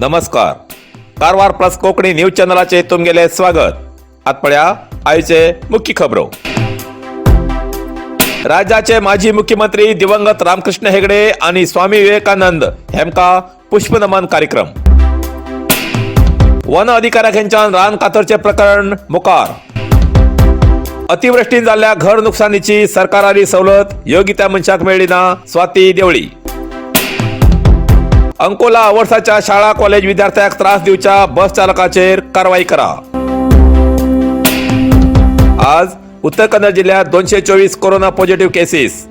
नमस्कार, Karwar plus Konkani news चॅनलाचे तुमगेले स्वागत. आत पळया आयचे मुख्य खबरो. राज्याचे माजी मुख्यमंत्री दिवंगत रामकृष्ण हेगडे आणि स्वामी विवेकानंद हेमका पुष्पनमन कार्यक्रम. वन अधिकाऱ्यांच्यान रान कातरचे प्रकरण मुखार. अतिवृष्टीन जाल्ल्या घर नुकसानीची सरकाराली सवलत योग्य त्या मनशाक मेळ्ळी ना, स्वाती देवळी. अंकोला वर्साच्या शाळा कॉलेज विद्यार्थ्याक त्रास दिवच्या बस चालकाचेर कारवाई करा. आज उत्तर कन्नड जिल्ह्यात 224 कोरोना पॉझिटिव्ह केसेस,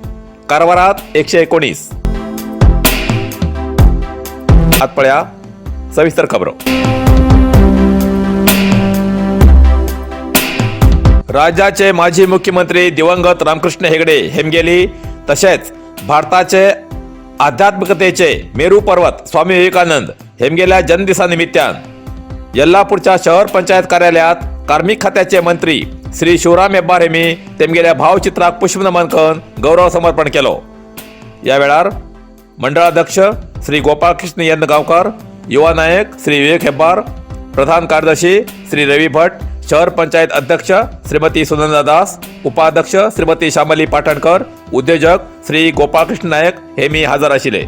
कारवारात 119. आत पळया सविस्तर खबरो. राज्याचे माजी मुख्यमंत्री दिवंगत रामकृष्ण हेगडे हेमगेली तसेच भारताचे आध्यात्मिकतेचे मेरू पर्वत स्वामी विवेकानंद हेमगेल्या जन्मदिसानिमित्तान येल्लापूरच्या शहर पंचायत कार्यालयात कार्मिक खात्याचे मंत्री श्री शिवराम हेब्बार हेमी तेमगेल्या भावचित्राक पुष्पनमन करून गौरव समर्पण केलो. या वेळार मंडळाध्यक्ष श्री गोपाळकृष्ण यन्न गांवकर, युवा नायक श्री विवेक हेब्बार, प्रधान कार्यदर्शी श्री रवी भट, शहर पंचायत अध्यक्ष श्रीमती सुनंदा दास, उपाध्यक्ष श्रीमती श्यामली पाटणकर, उद्योजक श्री गोपाळकृष्ण नायक हे मी हजर आशिल्ले.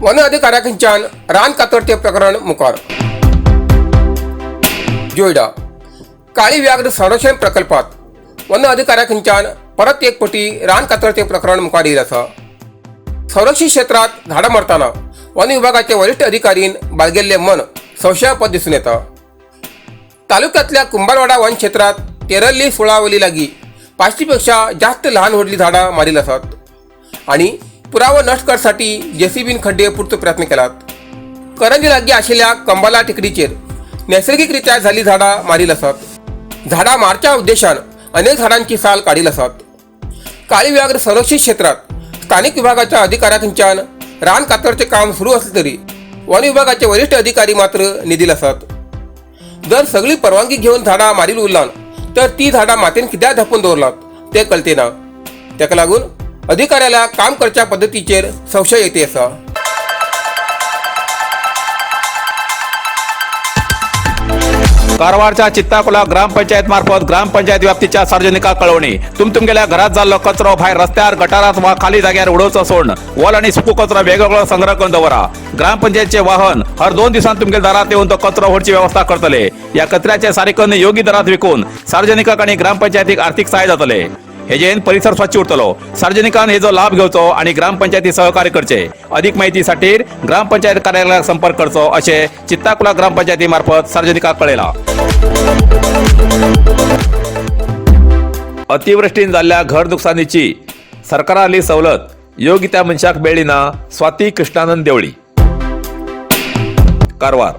वन अधिकाऱ्याकडच्यान रान कातरते प्रकरण मुखार. जोयडा काळी व्याघ्र संरक्षण प्रकल्पात वन अधिकाऱ्याकडच्यान परत एक पटी रान कातरते प्रकरण मुखार येयल आसा. संरक्षित क्षेत्रात झाडां मारतना वन विभागाचे वरिश्ठ अधिकारीन बाळगेल्ले मन संशयापद दिसून येता. तालुक्यातल्या कुंभारवाडा वन क्षेत्रात तेरल्ली सुळावली लागी 500 पेक्षा जास्त लहान व्हडली झाडां मारील आसात आणि पुरावो नश्ट करसाठी जेसीबीन खड्डे पुरतो प्रयत्न केलात. करंजी लागीं आशिल्ल्या कंबाला टेकडीचेर नैसर्गिकरित्या झाली झाडां मारील आसात. झाडां मारच्या उद्देशान अनेक झाडांची साल काडील आसात. काळी व्याघ्र संरक्षित क्षेत्रात स्थानिक विभागाच्या अधिकाऱ्यांच्यान रान कातरचे काम सुरू असले तरी वन विभागाचे वरिष्ठ अधिकारी मात्र निधील आसात. जर सगळी परवानगी घेऊन झाडां मारील उरलान तर ती झाडां मातयेन कित्याक धापून दवरलात ते कळते ना. ताका लागून अधिकाऱ्याला काम करच्या पद्दतीचेर संशय येते आसा. कारवारच्या चित्ताकुला ग्रामपंचायत मार्फत ग्रामपंचायत व्याप्तीच्या सार्वजनिकाक कळवणी. तुमगेल्या घरात जाल्लो कचरो भायर रस्त्यार, गटारात वा खाली जाग्यार उडोवचो सोडून ओल आणि सुको कचरो वेगवेगळो संग्रह करून दवरा. ग्रामपंचायतचे वाहन हर 2 दिवसांत तुमगेल्या दारात येऊन तो कचरो व्हरची व्यवस्था करतले. या कचऱ्याचे सारिकन योग्य दरात विकून सार्वजनिकाक आणि ग्रामपंचायतीक आर्थिक सहाय्य जातले. हेजेन परिसर स्वच्छ उरतलो. सार्वजनिकान हेजो लाभ घेवचो आणि ग्रामपंचायती सहकार्य करचे. अधिक माहितीसाठी ग्रामपंचायत कार्यालयाक संपर्क करचो असे चित्ताकुला ग्रामपंचायती मार्फत सार्वजनिकाक कळयला. अतिवृष्टीन जाल्ल्या घर नुकसानीची सरकाराली सवलत योग्य त्या मनशाक मेळ्ळी ना, स्वाती कृष्णानंद देवळी. कारवार.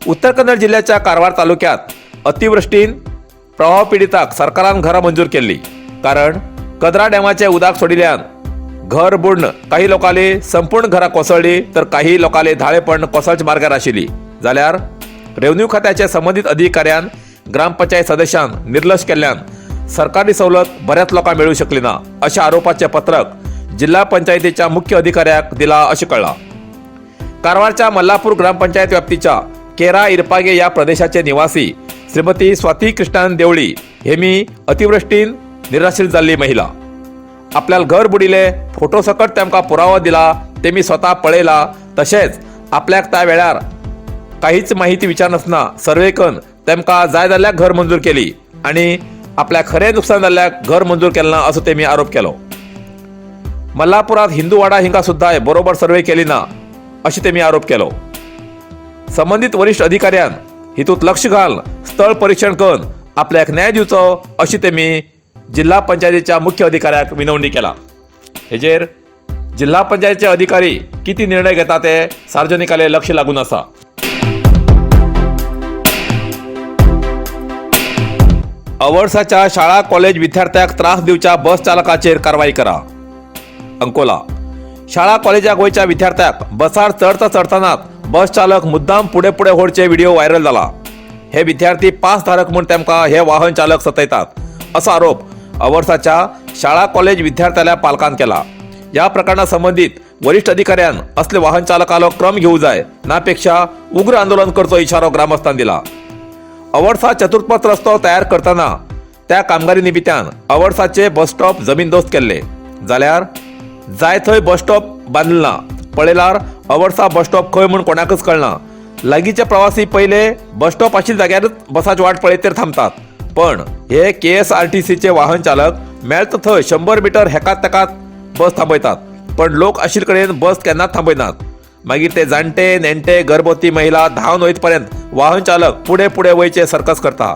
उत्तर कन्नड जिल्ह्याच्या कारवार तालुक्यात अतिवृष्टीन प्रभाव पिडिताक सरकारान घरां मंजूर केल्ली. कारण कदरा डॅमाचे उदक सोडिल्ल्यान घर बुडून काही लोकांली संपूर्ण घरां कोसळ्ळी तर काही लोकांली धाळेपण कोसळच्या मार्गार आशिल्ली. जाल्यार रेव्हन्यू खात्याचे संबंदीत अधिकाऱ्यान ग्रामपंचायत सदस्यान निर्लक्ष केल्ल्यान सरकारी सवलत बऱ्याच लोकांक मेळूं शकली ना अशा आरोपाचे पत्रक जिल्हा पंचायतीच्या मुख्य अधिकाऱ्याक दिला अशें कळ्ळां. कारवारच्या मल्लापूर ग्रामपंचायत व्याप्तीच्या केरा इरपागे या प्रदेशाचे निवासी श्रीमती स्वाती कृष्णानंद देवळी हेमी अतिवृष्टीन निराश्रित जाल्ली महिला. आपल्याला घर बुडिले फोटो सकट तेमकां पुरावो दिला, ते मी स्वता पळयला. तशेंच आपल्याक त्या वेळार काहीच माहिती विचारनासतना सर्वे करून तेमकां जाय जाल्यार घर मंजूर केली आनी आपल्याक खरें नुकसान जाल्ल्याक घर मंजूर केलें ना असो तेमी आरोप केलो. मल्लापुरात हिंदूवाडा हिंगा सुद्दां बरोबर सर्वे केली ना अशें तेमी आरोप केलो. संबंदीत वरिश्ठ अधिकाऱ्यान हितूंत लक्ष घाल स्थळ परीक्षण करून आपल्याक न्याय दिवचो अशी तेमी जिल्हा पंचायतीच्या मुख्य अधिकाऱ्याक विनवणी केला. हेजेर जिल्हा पंचायतीचे अधिकारी किती निर्णय घेता ते सार्वजनिकाले लक्ष लागून आसा. अवर्साच्या शाळा कॉलेज विद्यार्थ्याक त्रास दिवच्या बस चालकाचेर कारवाई करा. अंकोला. शाळा कॉलेजाक वयच्या विद्यार्थ्याक बसार चढता चढतानाच बस चालक मुद्दाम फुडें फुडें ओडचे व्हिडिओ व्हायरल जाला. हे विद्यार्थी पास धारक म्हूण तेमकां हे वाहन चालक सतयतात असो आरोप अवर्साच्या शाळा कॉलेज विद्यार्थ्याल्या पालकान केला. ह्या प्रकरणा संबंदीत वरिष्ठ अधिकाऱ्यान असले वाहन चालकालो क्रम घेऊ जाय नापेक्षा उग्र आंदोलन करचो इशारो ग्रामस्थान दिला. अवडसा चतुर्थपथ रस्तो तयार करतना त्या कामगारी निमित्यान अवडसाचे बस स्टॉप जमीनदोस्त केल्ले जाल्यार जाय थंय बस स्टॉप बांदला. पळयल्यार अवडसा बस स्टॉप खंय म्हूण कोणाकच कळना. लागींचे प्रवासी पयले बस स्टॉप आशिल्ल्या जाग्यारच बसाची वाट पळयत तर थांबतात, पण हे केएसआरटीसीचे वाहन चालक मेळत थंय 100 मिटर हेकात तेकात बस थांबयतात, पण लोक आशिल्ले कडेन बस केन्नाच थांबयनात. मागीर ते जाणटे नेणटे गर्भवती महिला धांवन वयत पर्यंत वाहन चालक पुढे पुढे वयचे सर्कस करता.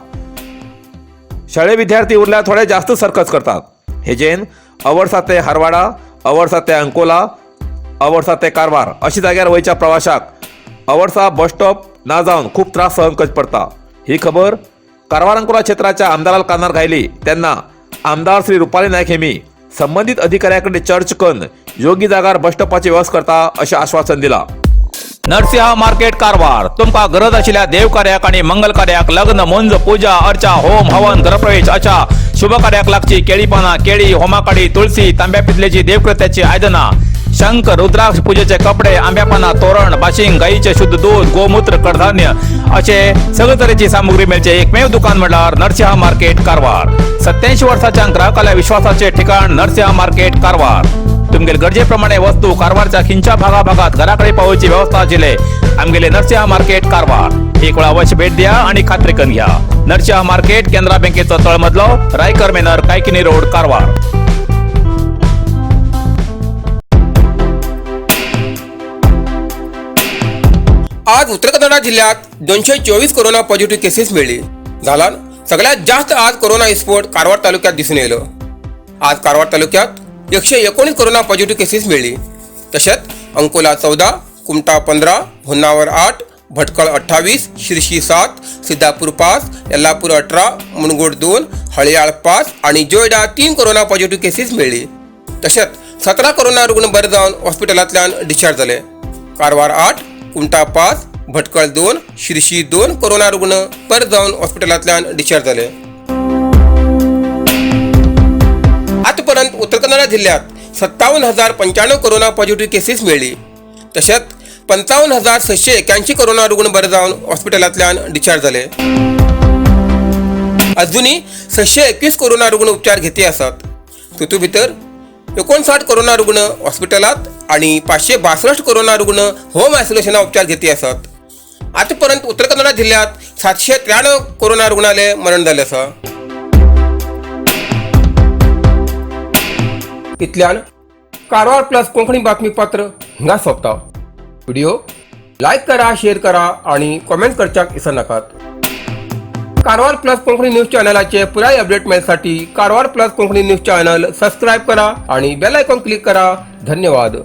शाळे विद्यार्थी उरल्यार थोडे जास्त सर्कस करतात. हेजेन अवर्सा ते हरवाडा, अवर्सा ते अंकोला, अवर्सा ते कारवार अशी जाग्यार वयच्या प्रवाशाक अवर्सा बस स्टॉप ना जावन खूब त्रास सहन करचे पडटा. ही खबर कारवार अंकोला क्षेत्राच्या आमदाराला कानार घायली तेन्ना आमदार श्री रुपाली नायक हेमी संबंधित अधिकाऱ्याकडे चर्च करून योग्य जागार बस स्टॉपाची व्यवस्था करता अशें आश्वासन दिला. नरसिंहा मार्केट कारवार तुमकां गरज आशिल्ल्या देवकार्याक आनी मंगल कार्याक, लग्न, मुंज, पूजा अर्चा, होम हवन, घरप्रवेश अशा शुभ कार्याक लागची केळी पानां, केळी, होमाकाडी, तुळसी, तांब्या पितलेची देवकृत्याची आयदनां, शंख, रुद्राक्ष, पूजेचे कपडे, आंब्या पानां, तोरण, बाशिंग, गायीचे शुद्ध दूध, गोमूत्र, कडधान्य असे सगळे तरेची सामुग्री मेळचे एकमेव दुकान म्हणल्यार नरसिंहा मार्केट कारवार. 87 वर्साच्या ग्राहकाल्या विश्वासाचे ठिकाण नरसिंहा मार्केट कारवार. तुमगेले गरजेप्रमाणे वस्तू कारवारच्या खिंच्या भागाभागात घराकडे पावोवची व्यवस्था आशिल्ले आमगेले नरसिंहा मार्केट कारवार. एक वेळा अवश्य भेट द्या आणि खात्री करून घ्या. नरसिंहा मार्केट, केनरा बँकेचो तळमजलो, रायकर मेनर, कायकिनी रोड, कारवार. आज उत्तर कन्नडा जिल्ह्यात 224 कोरोना पॉझिटिव्ह केसेस मिळली. जाल्यार सगळ्यात जास्त आज कोरोना स्फोट कारवार तालुक्यात दिसून येयलो. आज कारवार तालुक्यात 119 कोरोना पॉझिटिव्ह केसेस मिळली. तशेंच अंकोला 14, कुमठा 15, होन्नावर 8, भटकळ 28, शिरशी 7, सिद्धापूर 5, यल्लापूर 18, मुनगोड 2, हळयाळ 5 आणि जोयडा 3 कोरोना पॉझिटिव्ह केसेस मिळली. तशेंच 17 कोरोना रुग्ण बरे जावन हॉस्पिटलांतल्यान डिस्चार्ज जाले. कारवार 8, कुमठा 5, भटकळ 2, शिरशी 2 कोरोना रुग्ण परत जावन हॉस्पिटलांतल्यान डिस्चार्ज जाले. आतापर्यंत उत्तर कन्नडा जिल्ह्यात 57,095 कोरोना पॉझिटिव्ह केसेस मिळली. तशेंच 55,681 कोरोना रुग्ण बरे जावन हॉस्पिटलांतल्यान डिस्चार्ज जाले. अजुनूय 621 कोरोना रुग्ण उपचार घेती आसात. तातूंत भितर 59 कोरोना रुग्ण हॉस्पिटलांत आनी 562 कोरोना रुग्ण होम आयसोलेशना उपचार घेती आसात. आतापर्यंत उत्तर कन्नडा जिल्ह्यात 793 कोरोना रुग्णाले मरण जालें आसा. इतल्यान कारवार प्लस कोंकणी बातमीपत्र हिंगा सोंपता. व्हिडिओ लायक करा, शेअर करा आणि कॉमेंट करच्याक विसरनाकात. कारवार प्लस कोंकणी न्यूज चॅनलाचे पुराय update मेळसाठी Karwar plus Konkani news channel subscribe करा आणि बेल आयकॉन क्लिक करा. धन्यवाद.